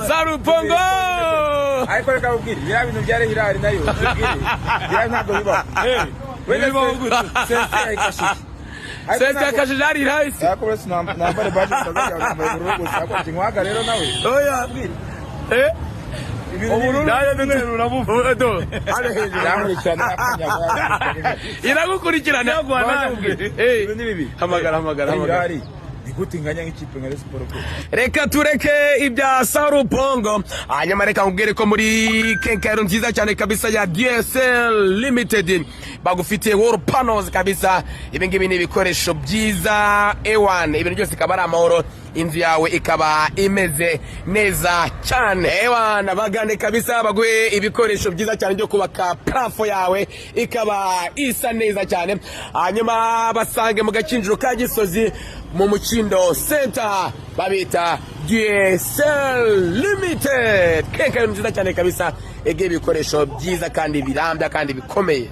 Sarupongo. Ariko reka nkubwire, biriya bintu bya Hilal nayo nkubwire, biriya ntabwo bibaho. Wenda Ntibibaho gute? Sense yayikashije. Ariko Sense yakashije Al Hilal se. Ariko uretse nambare baje utazajya wambaye ubururu gusa, ariko kinywaga rero nawe. Oya. Eh? Ubururu Nawe n'umweru do. Hano hejuru yankurikirana akanyaga. Iragukurikirana. Eh. Ibintu ni bibi. Hamagara, hamagara, hamagara. Hilal ni gute inganya nk'ikipe nka Rayon Sports ko? Reka tureke ibya Sarupongo, hanyuma reka nkubwire ko muri quincaillerie nziza cyane kabisa ya DSL Limited bagufitiye wall panels kabisa. Ibi ngibi ni ibikoresho byiza, ewan, ibintu byose ikaba ari amahoro, inzu yawe ikaba imeze neza cyane. Ewan, bagane kabisa baguhe ibikoresho byiza cyane byo kubaka plafond yawe ikaba isa neza cyane. Hanyuma basange mu Gakinjiro ka Gisozi, mu Mukindo Center, babita DSL Limited, quincaillerie nziza cyane kabisa, igihe ibikoresho byiza kandi birambya kandi bikomeye.